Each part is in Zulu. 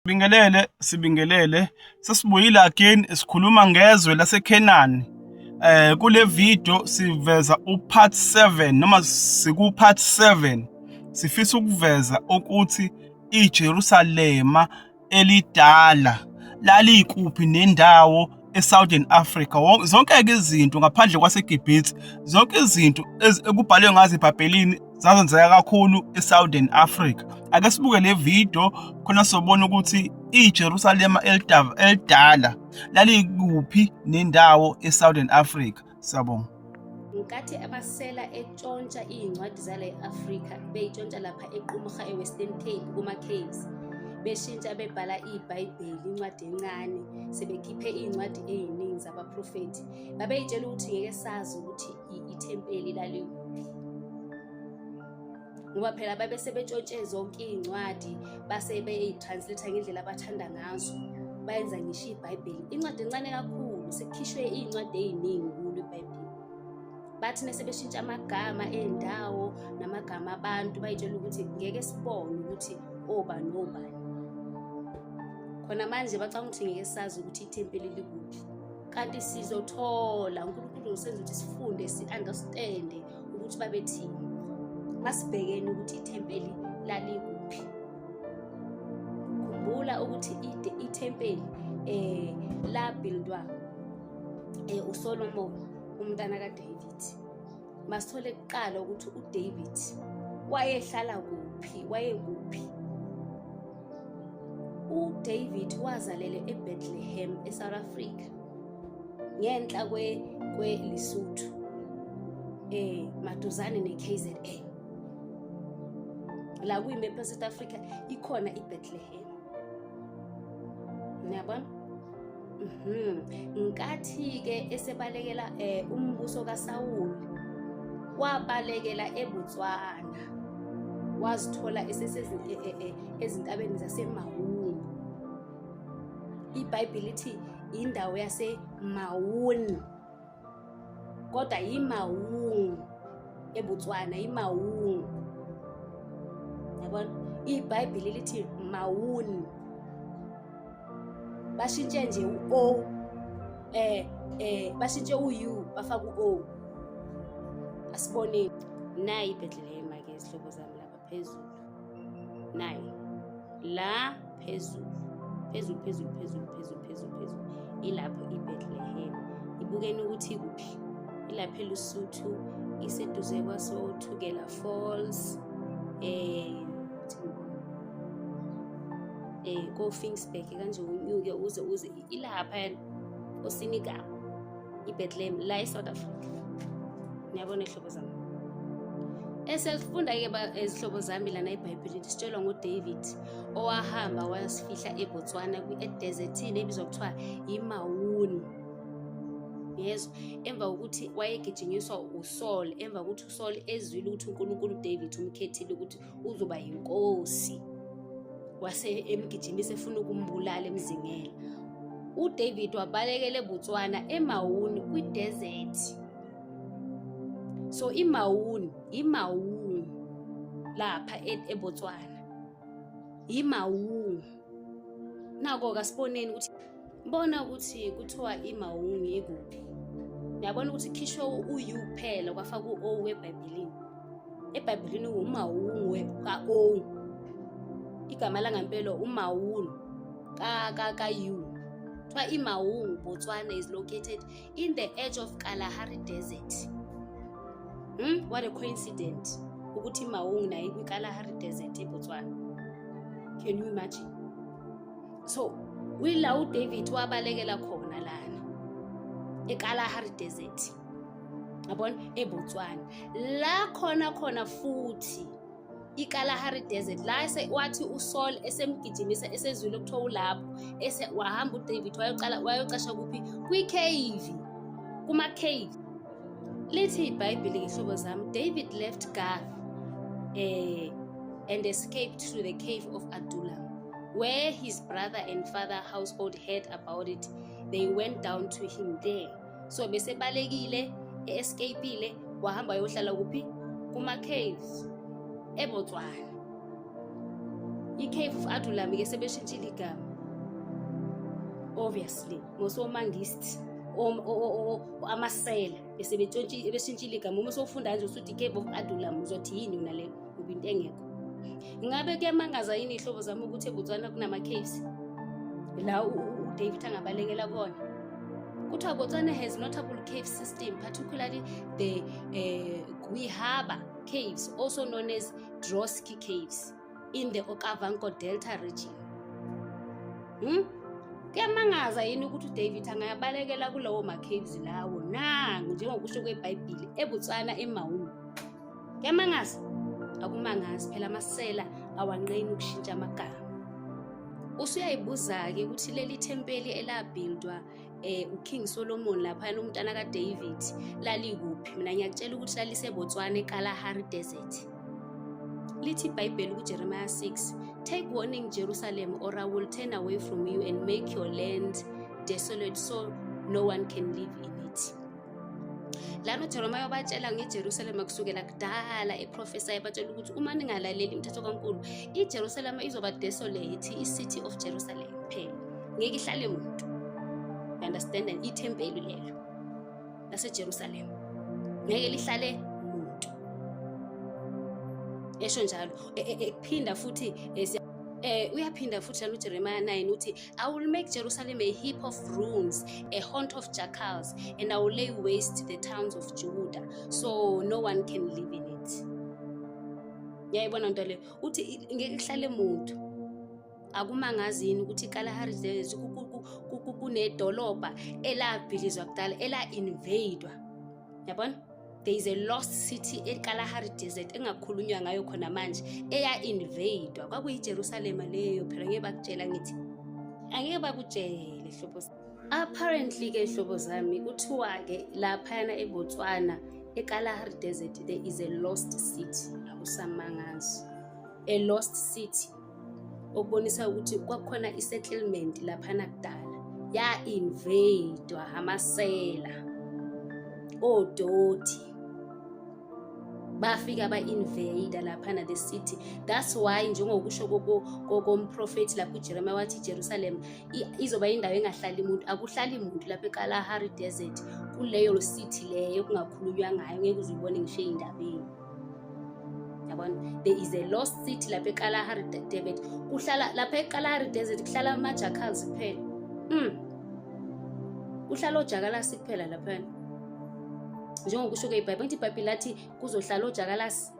Sibingelele, sibingelele. Sesibuyile again sikhuluma ngezwe laseKhenani. Kule video siveza upart 7 noma siku part 7. Sifisa ukuveza ukuthi iJerusalema elidala lalikuphi nendawo eSouthern Africa. Zonke-ke izinto ngaphandle kwaseGibhithe, zonke izinto ekubhalwe ngazo eBhayibhelini zazenzeka kakhulu eSouthern Africa. Ake sibuke le video khona sizobona ukuthi iJerusalema elidala lalikuphi nendawo eSouthern Africa. Siyabonga. Nkathi abasela etshontsha iy'ncwadi zala e-Afrika, beyitshontsha lapha eQumrha e-Western Cape kuma-caves, beshintsha bebhala iBhayibheli, incwadi encane, sebekhiphe iy'ncwadi ey'ningi zabaprofethi. Babeyitshela ukuthi ngeke sazi ukuthi ithempeli lalikuphi, ngoba phela babe sebetshontshe zonke iy'ncwadi, base beyi-translate ngendlela abathanda ngazo, bayenza ngisho iBhayibheli incwadi encane kakhulu, sekukhishwe iy'ncwadi ey'ningi kulo iBhayibheli. Bathi mesebeshintsha amagama ey'ndawo namagama abantu, bayitshela ukuthi ngeke sibone ukuthi obani obani. Khona manje bacabanga ukuthi ngeke sazi ukuthi ithempeli likuphi, kanti sizothola. UNkulunkulu usenza ukuthi sifunde, si-understande ukuthi babethini. Masibhekeni ukuthi ithempeli lalikuphi. Khumbula ukuthi ithempeli labuildwa uSolomon, umntana kaDavid. Masithole kuqala ukuthi uDavid wayehlala kuphi, wayekuphi. UDavid wazalelwa eBethlehem eSouth Africa, ngenhla kwe-Lesotho, maduzane ne-KZN. La kuyimephu South Africa ikhona iBethlehem. Niyabona? Nkathi-ke esebalekela umbuso kaSawuli, wabalekela eBotswana, wazithola ezintabeni zaseMaun. IBhayibheli lithi indawo yaseMaun, kodwa yiMaun eBotswana, iMaun. Yabona? IBhayibheli lithi Maun. Bashintshe nje u-O, bashintshe u-U bafaka u-O. Asiboneni. Nayi iBethlehem ke izihlobo zami lapha phezulu. Nayi la phezulu, phezulu, phezulu, phezulu, phezulu, phezulu, phezulu. Ilapho iBethlehem. Ibukeni ukuthi ikuphi. Ilapha eLesotho, iseduze kwaso Tugela Falls, ko Finsburg kanje, unyuke uze ilapha oSenekal, iBethlehem la eSouth Africa. Niyabona ihlobo zami. Esifunda-ke izihlobo zami lana eBhayibhelini, sitshelwa nguDavid owahamba wayosifihla eBotswana edesertini ebizwa kuthiwa iMaun. Yezwa, emva kokuthi wayegijinyiswa uSaul, emva kokuthi uSaul ezwile ukuthi uNkulunkulu uDavid umkhethile ukuthi uzoba yinkosi, wase emgijimisa efuna ukumbulala, emzingela. uDavid wabalekela eBotswana eMaun kwi-desert. So iMaun, iMaun lapha eBotswana, iMaun. Nako kasiboneni ukuthi bona ukuthi kuthiwa iMaun ikuphi. Niyabona ukuthi khishwe u-U kuphela kwafaka u-O eBhayibhelini. EBhayibhelini uMaun ka-O. Igama langempela uMaun ka ka ka U. Kuthiwa iMaun, Botswana is located in the edge of Kalahari Desert. What a coincidence ukuthi iMaun nayo ikwi-Kalahari Desert eBotswana. Can you imagine? So wila uDavid wabalekela khona lana eKalahari Desert, yabona, eBotswana. La khona khona futhi iKalahari Desert la wathi uSaul esemgijimisa, esezwile kuthiwa ulapho, ese wahamba uDavid wayoqala wayocasha kuphi? Kwi-cave, kuma-cave. Lithi iBhayibheli, ngihlobo zami, David left Gath and escaped to the cave of Adullam, where his brother and father household heard about it. They went down to him there. So besebalekile, escapeile, wahamba wayohlala kuphi? Kuma caves eBotswana. I-Cave of Adullam ke sebeshintshile igama. Obviously, ngosomangist amasela bese beshintshile igama. Uma usofunda nje usuthi Cave of Adullam uzothi yini yona leyo ngoba into engekho. Ngabe kuyamangaza yini ihlobo zami ukuthi eBotswana kunama-caves la uDavid angabalekela kona? Kuthiwa Botswana has notable cave system, particularly the Guihaba caves, also known as Drotsky caves, in the Okavango Delta region. Kuyamangaza yini ukuthi uDavid angabalekela kulawo ma-caves lawo nangu njengokusho kweBhayibhili eBotswana eMaun? Kuyamangaza? Akumangazi phela, amasela awanqeni ukushintsha amagama. Usuyayibuza-ke ukuthi leli thempeli elabhildwa uKing Solomon laphayana, umntana kaDavid, lalikuphi? Mina ngiyakutshela ukuthi laliseBotswana eKalahari Desert. Lithi iBhayibheli kuJeremiah 6, "Take warning, Jerusalem, or I will turn away from you and make your land desolate so no one can live in it." Lana uJeremiah ubatshela ngeJerusalema kusukela kudala, eprofesa ebatshela ukuthi uma ningalaleli imithetho kaNkulu, iJerusalema izoba desolate, i-city of Jerusalem phela ngeke ihlale muntu. You understand? And ithempeli lelo laseJerusalem ngeke lihlale muntu, esho njalo. Ephinda futhi uyaphinda futhi lana uJeremiah 9 uthi, "I will make Jerusalem a heap of ruins, a haunt of jackals, and I will lay waste the towns of Judah so no one can live in it." Ngiyayibona nto leyo, uthi ngeke kuhlale muntu. Akumangazi yini ukuthi iKalahari Desert kunedolobha elabhilizwa kudala, ela-invadwa? Yabona, there is a lost city eKalahari Desert engakhulunywa ngayo khona manje, eya-invadwa. KwakuyiJerusalema leyo phela. Ngeke bakutshela, ngithi angeke bakutshele hlobo. Apparently-ke hlobo zami, kuthiwa-ke laphayana eBotswana eKalahari Desert there is a lost city. Akusamangazi, a lost city okubonisa ukuthi kwakukhona i-settlement laphana kudala, ya-invadwa amasela, odoti bafika ba-invade laphana the city. That's why njengokusho komprofethi lapho uJeremiah wathi iJerusalem izoba indawo engahlali muntu. Akuhlali muntu lapho eKalahari Desert kuleyo city leyo kungakhulunywa ngayo, ngeke uze uyibone ngisho ey'ndabeni. Yabona, there is a lost city lapha eKalahari Desert. Kuhlala lapha eKalahari Desert, kuhlala ama-jackals kuphela. Kuhlala ojakalasi kuphela laphana njengokusho kwebhayibheli. Ngithi ibhayibheli lathi kuzohlala ojakalasi.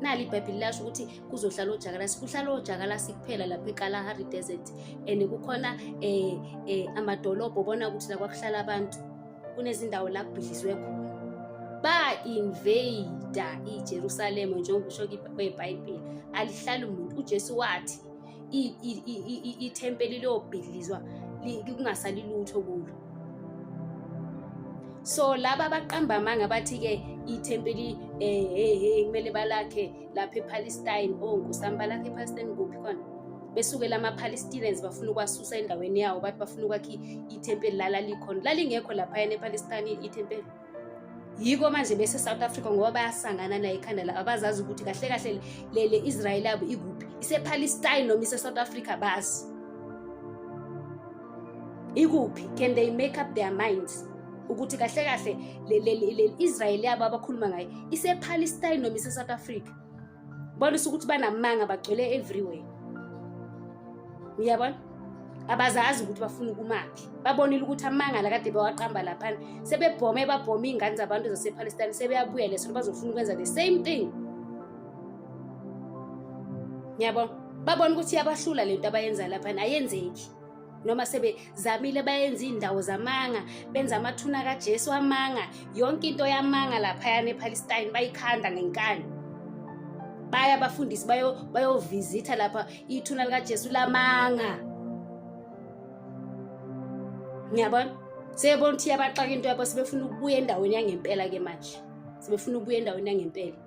Nali ibhayibheli lasho ukuthi kuzohlala ojakalasi. Kuhlala ojakalasi kuphela lapha eKalahari Desert and kukhona amadolobho, ubona ukuthi la kwakuhlala abantu, kunezindawo la kubhidlizwe khona, ba-invada iJerusalema njengokusho kwebhayibheli. Alihlali umuntu. UJesu wathi ithempeli liyobhidlizwa kungasali lutho kulo. So laba abaqamba amanga bathi-ke ithempeli hey hey kumele balakhe lapha ePalestine. Oh nkosami, balakhe ePalestine kuphi khona? Besukela ama-Palestinians bafuna ukwasusa endaweni yawo, bathi bafuna ukwakha ithempeli lala likhona. Lalingekho laphayana ePalestine ithempeli. Yiko manje bese South Africa ngoba bayasangana naye ekhanda la, abazazi ukuthi kahle kahle le Israel yabo ikuphi, ise-Palestine noma ise-South Africa. Bazi ikuphi? Can they make up their minds ukuthi kahle kahle le Israel yabo abakhuluma ngayo ise-Palestine noma ise-South Africa? Bonisa ukuthi banamanga, bagcwele everywhere. Uyabona, abazazi ukuthi bafuna ukumaphi. Babonile ukuthi amanga la kade bewaqamba laphana, sebebhome, babhome iy'ngane zabantu zasePalestine, sebeyabuya leso bazofuna ukwenza the same thing. Ngiyabona, babona ukuthi iyabahlula lento abayenza laphana, ayenzeki. Noma sebezamile, bayenza iy'ndawo zamanga, benza amathuna kaJesu amanga, yonke into yamanga laphayana ePalestine bayikhanda ngenkani. Baya abafundisi bayovizitha lapha ithuna likaJesu lamanga. Ngiyabona sebebona ukuthi iyabaxaka into yabo, sebefuna ukubuya endaweni yangempela-ke manje, sebefuna ukubuya endaweni yangempela.